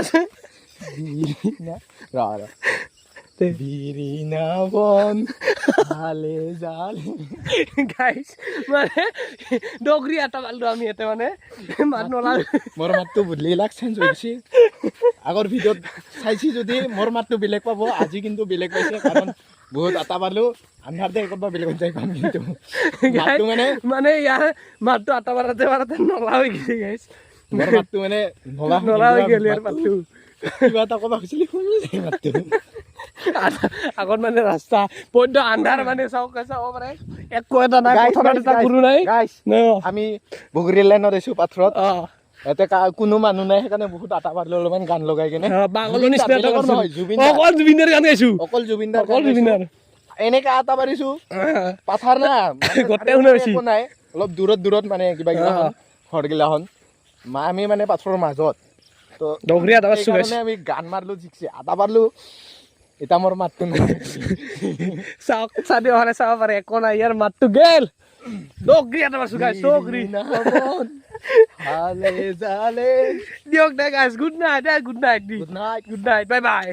আছে। বিৰিণা, ৰ ৰ, বিৰিণা বন হালে জালে। গাইছ, মানে ডগৰি এটা পালো আমি ইয়াতে, মানে মাত নোলাল। মোৰ মাতটো বদলি লাগ চেঞ্জ হৈ গৈছে। আগৰ ভিডিঅ'ত চাইছি যদি মোৰ মাতটো বেলেগ পাব, আজি কিন্তু বেলেগ পাইছে। কাৰণ বহুত আটা পালো, আন্ধাৰতে ক'ৰবাত বেলেগত যাই পাম, কিন্তু মাতটো মানে মানে ইয়াৰ মাতটো আটা মাৰাতে মাৰাতে নলা হৈ গৈছে গাইছ। মোৰ মাতটো মানে নলা। নলা হৈ গ'ল ইয়াৰ মাতটো। কিবা এটা ক'ব খুজিছিলি, শুনি যায় মাতটো। আগত মানে ৰাস্তা বৈদ্য আন্ধাৰ, মানে চাওক, চাব পাৰে, একো এটা নাই। Guys, পথাৰত guys, এটা guys, গৰু নাই। Guys, ন। আমি বগৰী লাইনত আছো, পাথৰত। ইয়াতে কোনো মানুহ নাই, সেইকাৰণে বহুত আটা পাৰিলো অলপমান গান লগাই কেনে। পাগলৰ নিচিনা এটা বেলেগৰ কৰিছো। নহয়, জুবিন দাৰ। অকল জুবিনদাৰ গান গাইছো। অকল জুবিনদাৰ। অকল জুবিনদাৰ। এনেকে আটা পাৰিছো, পাথাৰ না মানে। গোটেই শুনা পাইছি। একো নাই, অলপ দূৰত দূৰত মানে কিবা কিবা ঘৰগিলাখন। মা আমি মানে পাথৰৰ মাজত তো। ডগৰী আটা পাৰছো গাইছ। সেইকাৰণে আমি গান মাৰলো, জিকছে আটা পাৰলো। এতিয়া মোৰ মাতটো নাই। চাওক, চাদি অহা চাব পাৰে, একো নাই, ইয়াৰ মাতটো গেল। ডগৰী এটা পাৰছো গাইছ, ডগৰী। হালে জালে। দিয়ক দে গাইছ, গুড নাইট দে, গুড নাইট দি। Good night. Good night, bye bye.